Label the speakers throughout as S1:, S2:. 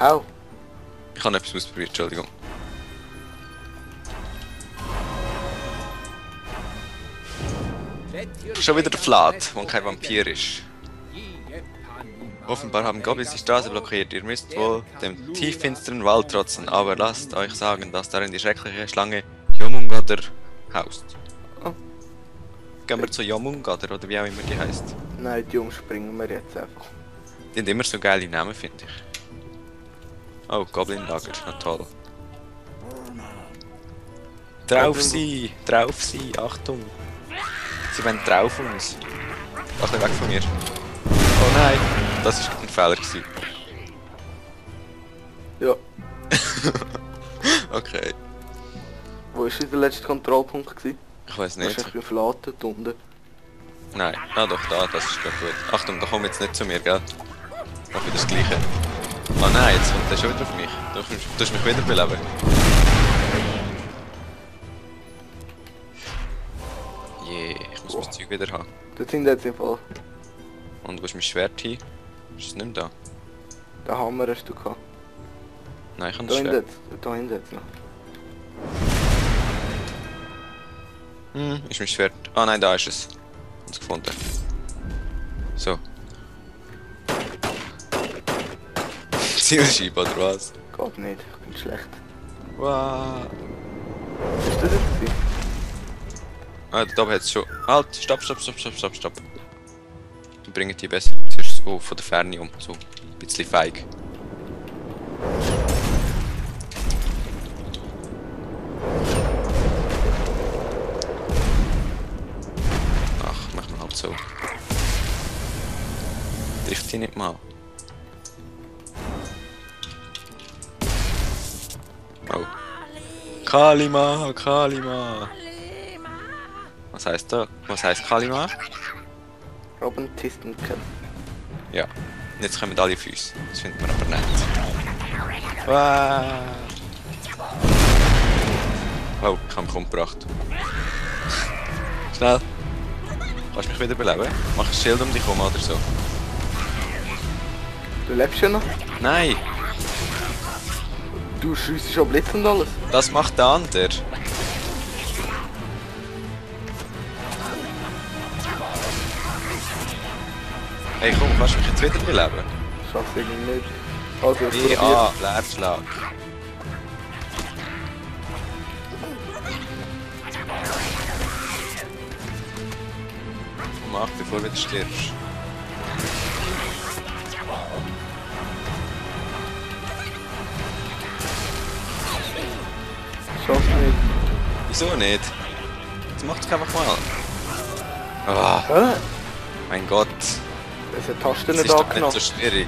S1: Au.
S2: Ich habe etwas ausprobiert, Entschuldigung. Schon wieder der Flat, wo kein Vampir ist. Offenbar haben Goblins die Straße blockiert. Ihr müsst wohl dem tieffinsteren Wald trotzen, aber lasst euch sagen, dass darin die schreckliche Schlange Jomungader haust.
S1: Oh.
S2: Gehen wir zu Jomungader, oder wie auch immer die heißt.
S1: Nein, die umspringen wir jetzt einfach.
S2: Die haben immer so geile Namen, finde ich. Oh, Goblin-Lager, na toll. Drauf sie, Achtung! Sie wollen drauf uns. Ach, nicht weg von mir. Oh nein, das war ein Fehler gewesen.
S1: Ja.
S2: Okay,
S1: Wo war der letzte Kontrollpunkt gewesen?
S2: ich weiß nicht.
S1: Wahrscheinlich verlaten, unten.
S2: Nein, ah doch, da, das ist gerade gut. Achtung, da komm jetzt nicht zu mir, gell? Mach wieder das Gleiche. Oh nein, jetzt kommt der schon wieder auf mich. Du tust mich wieder beleben. Je, ich muss mein Zeug wieder haben.
S1: Dort sind jetzt im Fall.
S2: Und wo ist mein Schwert hin? Ist es nicht mehr da?
S1: Den Hammer hast du gehabt.
S2: Nein, ich habe
S1: Da
S2: das
S1: hinten
S2: Schwert.
S1: jetzt. Da hinten jetzt noch.
S2: Ist mein Schwert. Ah nein, da ist es. Ich hab's gefunden. So. Zielscheibe oder was?
S1: Geht nicht, ich bin schlecht.
S2: Wow.
S1: Was ist das jetzt gewesen?
S2: Ah, da oben hat es schon. Halt! Stopp! Die bringen die besser zuerst von der Ferne um. So ein bisschen feig. Ach, machen wir halt so. Trifft die nicht mal. Oh. Kalima! Was heißt da? Was heißt Kalima?
S1: Robin Tistenken.
S2: Ja. Und jetzt kommen alle Füße. Das finden wir aber nett. Wow. Oh, ich habe mich umgebracht. Schnell. Kannst du mich wieder beleben? Mach ein Schild um dich herum oder so.
S1: Du lebst ja noch?
S2: Nein!
S1: Du schiessest schon Blitz und alles.
S2: Das macht der andere. Hey komm, kannst du mich jetzt wieder beleben?
S1: Schaff's irgendwie nicht. Also, ich
S2: Nee,
S1: probier.
S2: Leerschlag. Mach, bevor du wieder stirbst.
S1: Schaff's nicht.
S2: Wieso nicht? Jetzt mach doch einfach mal. Ah,
S1: Hä?
S2: mein Gott.
S1: Es hat Tasten
S2: Das
S1: nicht
S2: ist doch nicht
S1: angenommen.
S2: so schwierig.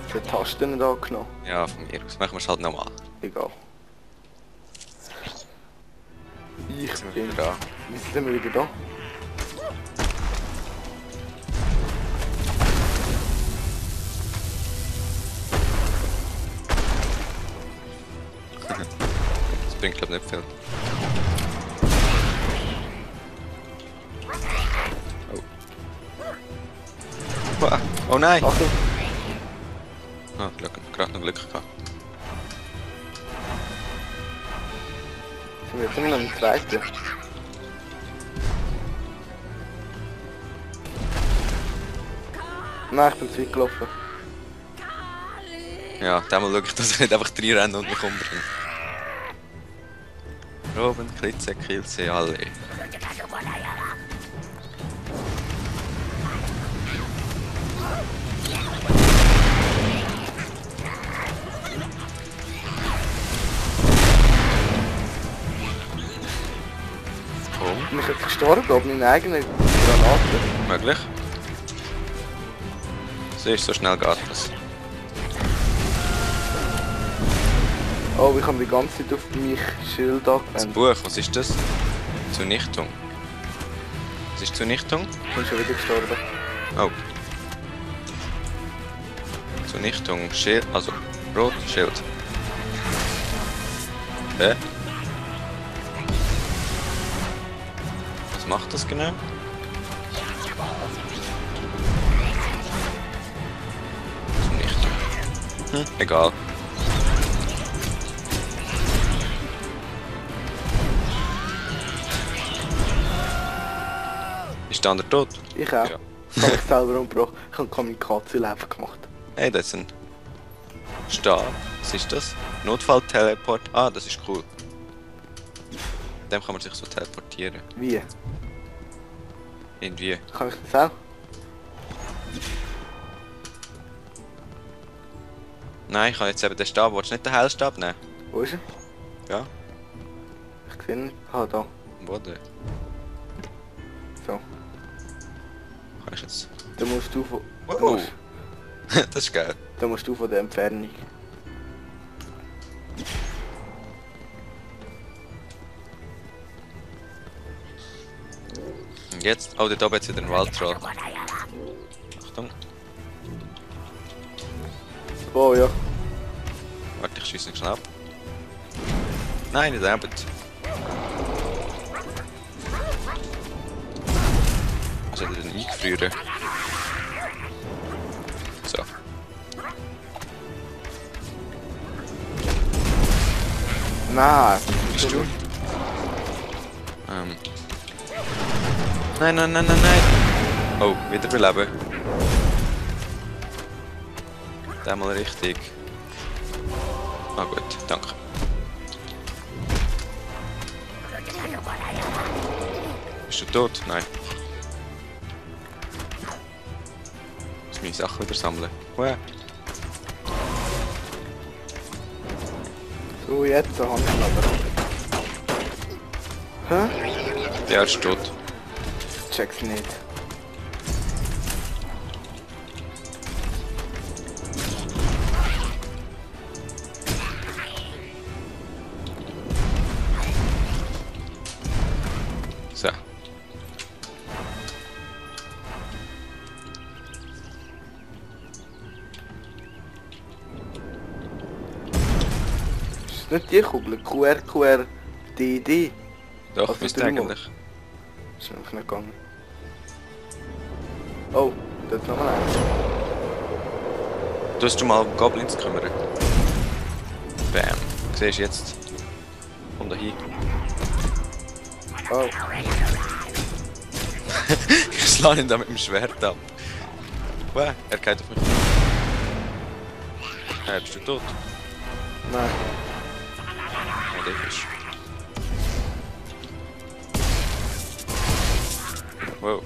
S1: Es hat Tasten nicht angenommen.
S2: Ja, von mir aus. Machen wir es halt nochmal.
S1: Egal. Ich
S2: Jetzt sind wir
S1: bin
S2: wieder da.
S1: Wie sind wir wieder da?
S2: Das bringt glaub nicht viel. Oh. Oh nein!
S1: Achtung!
S2: Ah, gerade noch Glück gehabt.
S1: Sind wir jetzt immer noch im zweiten? Nein, ich bin zu weit gelaufen.
S2: Ja, diesmal schaue ich, dass ich nicht einfach reinrenne und mich umbringe. Robin, Klitze, Kilze, alle. Komm,
S1: Ich bin jetzt gestorben, aber meine eigene Granate.
S2: möglich. Siehst so schnell geht das.
S1: Oh, ich habe die ganze Zeit auf mich Schild
S2: Das
S1: angewendet.
S2: Buch, was ist das? Zunichtung. Was ist Zunichtung?
S1: Ich bin schon wieder gestorben.
S2: Oh. Zunichtung, Schild, also Rot, Schild. Hä? Was macht das genau? Zunichtung. Egal. der andere tot?
S1: Ich auch.
S2: Ja.
S1: Ich habe mich selber umgebracht. Ich habe Kamikaze-Leben gemacht.
S2: Hey, das ist ein Stab. Was ist das? Notfall-Teleport. Ah, das ist cool. Mit dem kann man sich so teleportieren.
S1: Wie?
S2: Irgendwie.
S1: Kann ich das auch?
S2: Nein, ich habe jetzt eben den Stab. Wolltest du nicht den Heilstab nehmen?
S1: Wo ist er?
S2: Ja,
S1: Ich sehe ihn nicht. Ah, da.
S2: am Boden.
S1: So.
S2: Kann ich jetzt...
S1: Dann musst du von...
S2: Wow.
S1: Du musst,
S2: Das ist geil.
S1: dann musst du von der Entfernung.
S2: Und jetzt... Oh, dort oben jetzt wieder ein Waldtroll. Achtung.
S1: Oh ja.
S2: Warte, ich schieße ihn schnell ab. Nein, nicht eben. Was hat er denn eingefrieren? So.
S1: Nein.
S2: Bist du? Nein, nein, nein, nein, nein! Oh, wiederbeleben. Der mal richtig. Ah gut, danke. Bist du tot? Nein. Ich muss meine Sachen wieder sammeln. Wow.
S1: So, jetzt habe ich ihn aber. Hä?
S2: Der ist tot.
S1: Ich check's nicht.
S2: So.
S1: Ist das nicht die Kugel? QRQRDD?
S2: Doch,
S1: Was
S2: müsste
S1: hat er gemacht?
S2: eigentlich.
S1: Ist einfach nicht gegangen. Oh, da ist nochmal eins.
S2: Du hast du mal um Goblins kümmern. Bam. Siehst du jetzt? Komm da hin.
S1: Oh,
S2: Ich schlage ihn da mit dem Schwert ab. Wow, er geht auf mich. Bist du tot?
S1: nein.
S2: Ja, der ist. Wow.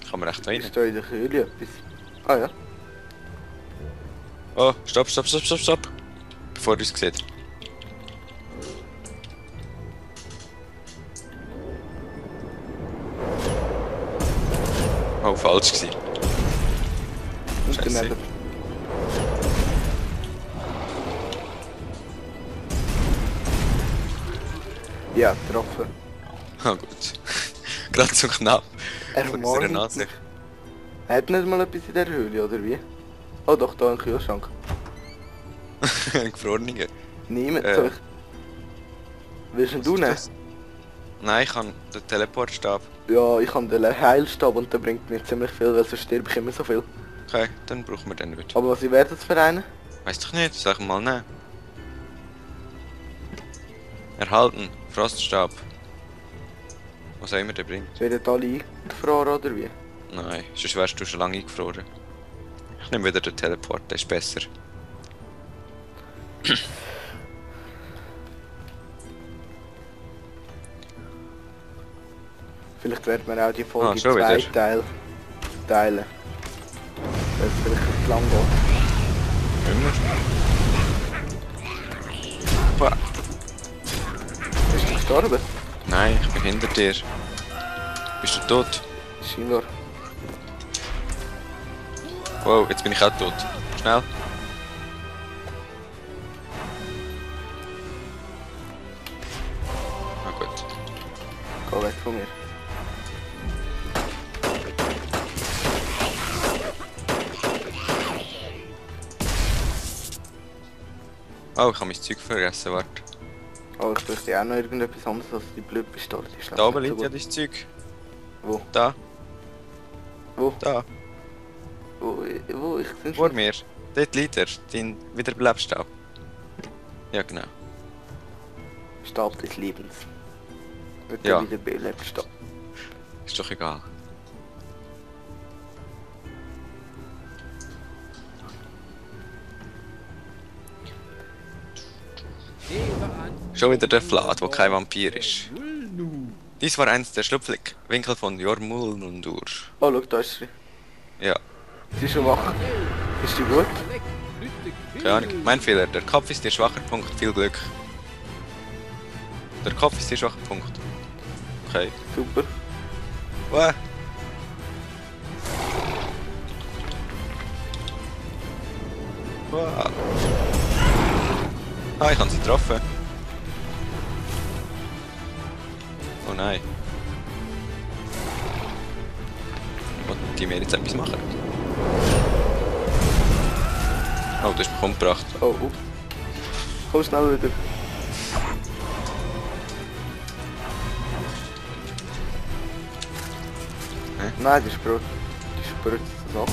S2: Kann man echt rein?
S1: Ist da in der Kühle etwas? Ah ja.
S2: Oh, stopp, stopp, stopp, stopp, stopp! Bevor er uns sieht. Oh, falsch gewesen.
S1: Und
S2: Scheiße.
S1: daneben. Ja, getroffen.
S2: Ah, gut. Gerade so knapp.
S1: Er
S2: Von unserer
S1: umarmt
S2: Nase.
S1: mich. Er hat nicht mal etwas in der Höhle, oder wie? Oh doch, da im Kühlschrank.
S2: Ein Gefrorener.
S1: Niemand
S2: Äh.
S1: soll ich. Willst denn
S2: Was
S1: du
S2: ist
S1: nehmen?
S2: das? Nein, ich habe den Teleportstab.
S1: Ja, ich habe den Heilstab und der bringt mir ziemlich viel, weil sonst sterbe ich immer so viel.
S2: Okay, dann brauchen wir den nicht.
S1: Aber was wäre das für einen?
S2: Weiß doch nicht, sag mal nein. Erhalten, Froststab. Was auch immer der bringt.
S1: Werden alle eingefroren oder wie?
S2: Nein, sonst wärst du schon lange eingefroren. Ich nehme wieder den Teleport, der ist besser.
S1: Vielleicht werden wir auch die Folge in
S2: schon
S1: zwei
S2: wieder.
S1: teilen. Weil es vielleicht zu lang geht.
S2: Immer. Boah.
S1: Bist du gestorben?
S2: Nein, ich bin hinter dir. Bist du tot?
S1: Scheinbar.
S2: Wow, jetzt bin ich auch tot. Schnell. Na gut.
S1: Geh weg von mir.
S2: Oh, ich habe mein Zeug vergessen, warte.
S1: Oh, ich bräuchte auch noch irgendetwas anderes als die Blutpistole. Die ist
S2: Da oben
S1: nicht
S2: liegt
S1: so
S2: ja
S1: gut.
S2: dein Zeug.
S1: Wo?
S2: Da,
S1: Wo?
S2: da,
S1: Wo? Ich bin
S2: vor mir. Dort liegt er, dein Wiederbelebstab. Ja, genau.
S1: Stab des Lebens. Mit
S2: Ja.
S1: der wieder belebst.
S2: Ist doch egal. Schon wieder der Flat, wo kein Vampir ist. Dies war eins der Schlupfwinkel von Jormungandr.
S1: Oh, schau, da ist sie.
S2: Ja,
S1: Sie ist schon wach. Ist sie gut?
S2: keine Ahnung. Mein Fehler. Der Kopf ist ihr schwacher Punkt. Viel Glück. Der Kopf ist ihr schwacher Punkt. Okay.
S1: Super.
S2: Wow. Wow. Ah, ich habe sie getroffen. Oh nein. Und die mir jetzt etwas machen? Oh, du hast mich umgebracht.
S1: Oh, komm schnell wieder.
S2: Hä?
S1: Nein, die spritzt das ab.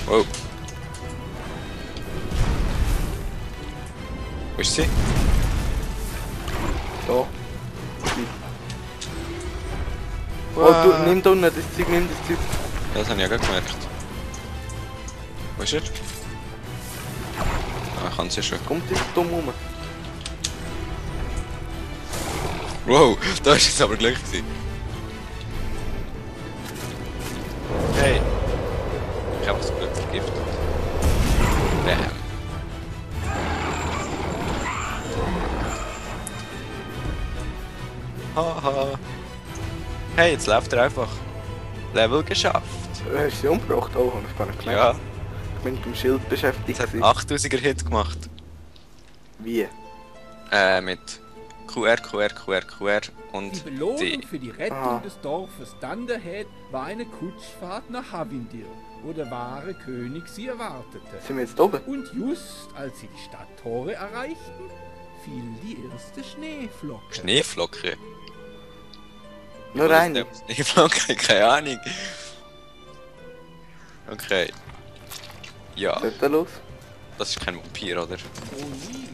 S2: Wow. Wo ist sie?
S1: Da. Oh, du, nimm da unten das Zeug, nimm das Zeug.
S2: Ja, das habe ich ja gerade gemerkt. Wo ist er? Ah, ich kann sie schon.
S1: Kommt jetzt dumm rum.
S2: Wow, da ist jetzt aber Glück gewesen. Hey. Ich habe das Glück vergiftet. Bam. Haha. Hey, jetzt läuft er einfach. Level geschafft.
S1: Hast du sie umgebracht? Oh, hab ich gar nicht gemerkt.
S2: Ja,
S1: Ich bin mit dem Schild beschäftigt.
S2: jetzt hat
S1: gewesen.
S2: 8000er Hit gemacht.
S1: Wie?
S2: Mit QR und
S3: Die Belohnung
S2: D.
S3: für die Rettung
S1: Ah.
S3: des Dorfes Dunderhead war eine Kutschfahrt nach Havindir, wo der wahre König sie erwartete.
S1: Sind wir jetzt oben?
S3: Und just als sie die Stadttore erreichten, fiel die erste Schneeflocke.
S2: Schneeflocke.
S1: Nur eine.
S2: Schneeflocke, keine Ahnung. Okay. Ja,
S1: Was ist da los?
S2: das ist kein Vampir, oder?
S3: Oh, nie.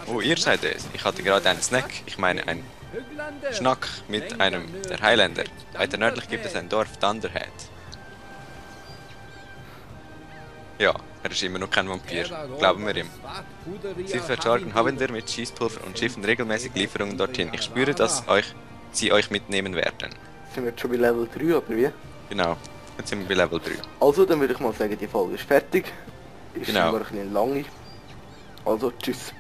S2: Oh, ihr seid es. Ich hatte gerade einen Snack. Ich meine, ein
S3: Höglander.
S2: Schnack mit einem der Highlander. Weiter nördlich gibt es ein Dorf Dunderhead. Ja, er ist immer noch kein Vampir. Glauben wir ihm. Sie versorgen Havinder mit Schießpulver und schiffen regelmäßig Lieferungen dorthin. Ich spüre, dass sie euch mitnehmen werden.
S1: Sind wir jetzt schon bei Level 3 oder wie?
S2: Genau. Jetzt sind wir bei Level 3.
S1: Also, dann würde ich mal sagen, die Folge ist fertig. Ist
S2: Genau.
S1: immer ein bisschen lange. Also, tschüss.